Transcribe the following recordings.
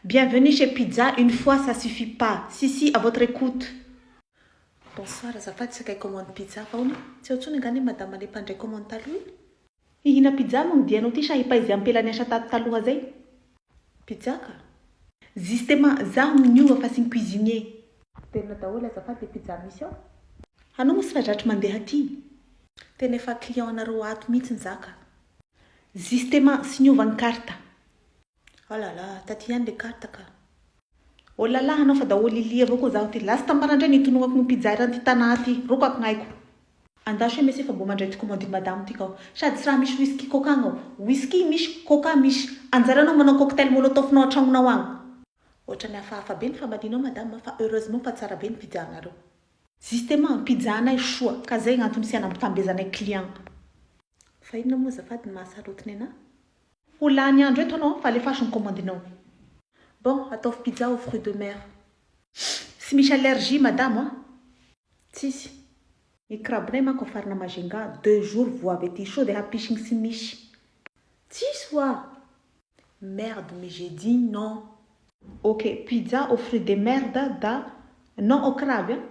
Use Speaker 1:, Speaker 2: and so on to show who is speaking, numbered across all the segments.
Speaker 1: Bienvenue chez Pizza, une fois ça suffit pas. Si si, à votre écoute. Bonsoir, azafady sakay commande pizza fa hono tsy ao intsony angaha ny madame le mpandray commande taloha iny? Hihina pizza moa ny dianao ty sa hipaizy ampela niasa tato taloha zay? Pizza ka. Justement, zaho no niova fa tsy ny cuisinier. Velona daholo azafady le pizza misy ao. Anao moa tsy fa dratry mandeha aty? Tena efa client anareo ato mihitsy za ka. Justement, tsy niova ny carte. Oh là là, taty ihany le carte ka. Oh là là, anao fa da olili avao koa zaho ty. Lasta maraindray nitonognako ny pizza eran'ity tanà ty. Rokako gn'aiko. Andaso hoe monsieur fa mbo mandray ty commande madame ty kao. Sady tsy raha misy whisky coca agny ao. Whisky misy, coca misy. Anjaranao manao cocktail molotov-nao an-tragnonao agny. Ohatran'ny hafahafa be ny famalianao madame fa heureusement fa tsara be ny pizza anareo. Justement, pizza anay soa ka zay gn'antony sy anambotambezanay client. Fa inona moa azafady ny mahasarotiny anahy? Ho lany andro eto anao fa alefaso ny commande-nao. Bon, ataovy pizza aux fruits de mer. Tsy misy allergie madame a? Tsisy. Ny crabe-nay manko afarina Majunga, 2 jours vo avy aty sao de hampisigny tsy misy. Tsisy hoa. Merde, mais j'ai dit non. Ok, pizza aux fruits de merde da non au crabe hein?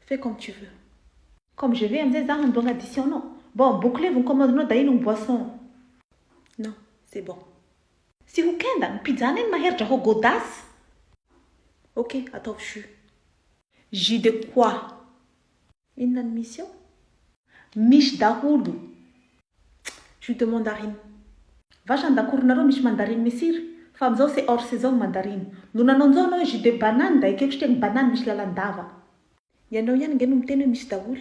Speaker 1: Fais comme tu veux. Comme je veux amizay zaho andoagna addition-nao. Bon, bouclez ny commande-nao da ino ny boisson? Non, c'est bon. Sy ho kenda, ny pizza ny maheritra ho godasse. Ok, ataovy jus. Jus de quoi? Inona ny misy ao? Misy daholo. Jus de mandarine. Vasa andakoronareo misy mandarine misiry? Fa amizao c'est hors saison mandarine. No nanao an'izao anao hoe jus de banane da ekeko satria ny banane misy lalandava. Ianao ihany nge no miteny hoe misy daholo.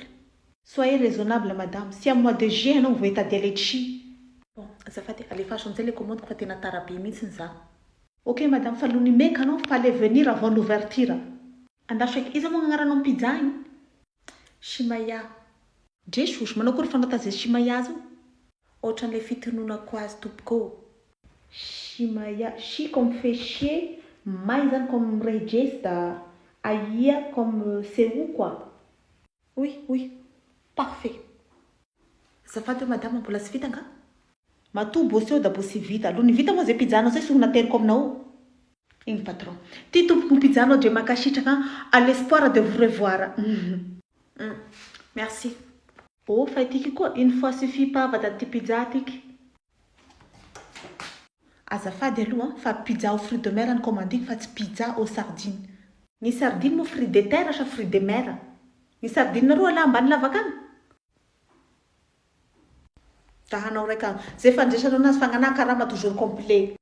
Speaker 1: Soyez raisonnable madame. Si am mois de juillet anao vao hitady letchi. Bon, azafady, alefaso amizay le commande fa tena tara be mihitsy za. Ok madame, fa lo nimeka anao fallait venir avant l'ouverture. Andaso eky, iza moa gn'agnaranao pizza igny? Shimaya. Dresy manao akory fanao taze Shimaya zao? Ohatran'le fitononako azy tompoko. Shimaya, shi comme fait chier, may zany comme mirehi da aia comme c'est où quoi. Oui, parfait. Azafady hoe madame mbola tsy vita nga? Matoa bosy eo da bo tsy vita. Aloha ny vita moa zay pizza-nao zay sy ho nateriko aminao. Igny patron. Ty tompoko ny pizza-nao dre mankasitraka à l'espoir de vous revoir. Merci. Oh, fa itiky koa une fois suffit pas va da ty pizza tiky. Azafady aloha fa pizza aux fruits de mer ny commandiko fa tsy pizza aux sardines. Ny sardine moa fruit de terre sa fruit de mer? Ny sardine roa ala ambany lavaka agny. Da hanao raika zay fandraisanao anazy fagnanahy karama toujours complet.